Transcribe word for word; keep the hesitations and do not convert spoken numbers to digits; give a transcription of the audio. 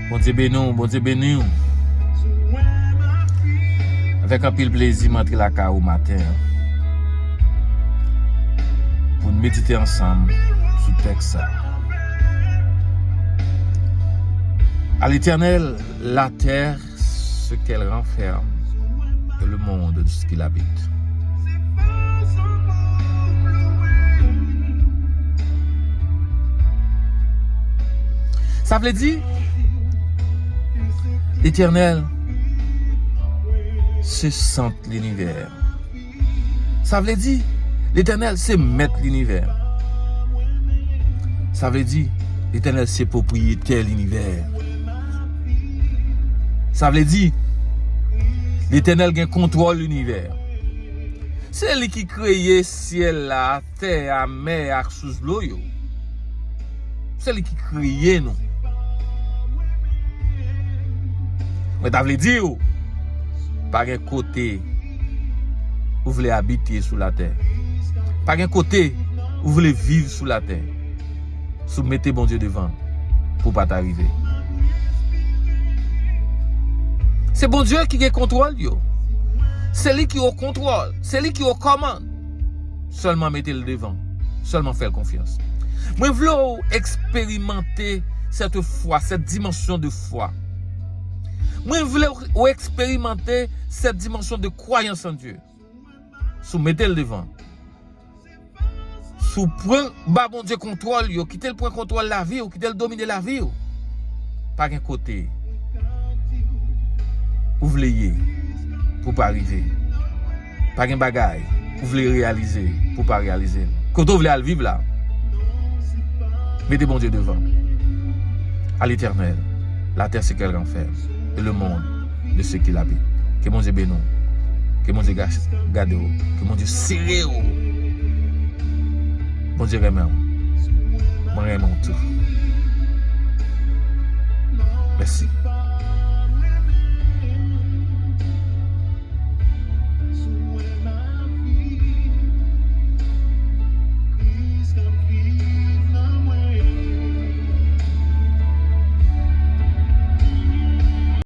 Bondye beni w, Bondye beni w. Avèk anpil plezi, m antre lakay ou maten an pou n medite ansanm sou tèks sa. À l'Éternel, la terre, ce qu'elle renferme, et le monde, ce qu'il habite. Sa vle di, Letènèl se sant linivè. Sa vle di, Letènèl se mèt linivè. Sa vle di, Letènèl se pwopriyetè linivè. Sa vle di, Letènèl gen kontwòl linivè. Se li ki kreye syèl la, tè a, mè a ak sous dlo yo. Se li ki kreye nou. Mwen ta vle di w, pa gen kote ou vle abite sou latè. Pa gen kote ou vle viv sou latè. Si w mete Bondye devan, pou w pa ta rive. Se Bondye ki gen kontwòl yo. Se li ki o kontwòl. Se li ki o kòmand. Sèlman mete l devan. Sèlman fè l konfyans. Mwen vle w eksperimante cette foi, cette dimension de foi. Mwen vle w eksperimante cette dimension de croyance en Dieu. Si w mete l devan, si w pran, ba Bondye kontwòl yo, kite l pran kontwòl lavi w, kite l domine lavi w, pa gen kote ou vle ye pou pa rive. Pa gen bagay ou vle reyalize pou pa reyalize l. Kote w vle al viv la, mete Bondye devan. À l'Éternel, la terre, ce qu'elle renferme, et le monde, de ce qu'il habite. Ke Bondye beni w. Ke Bondye ga- gade w. Ke Bondye sere w. Bondye renmen w. Mwen renmen w tou.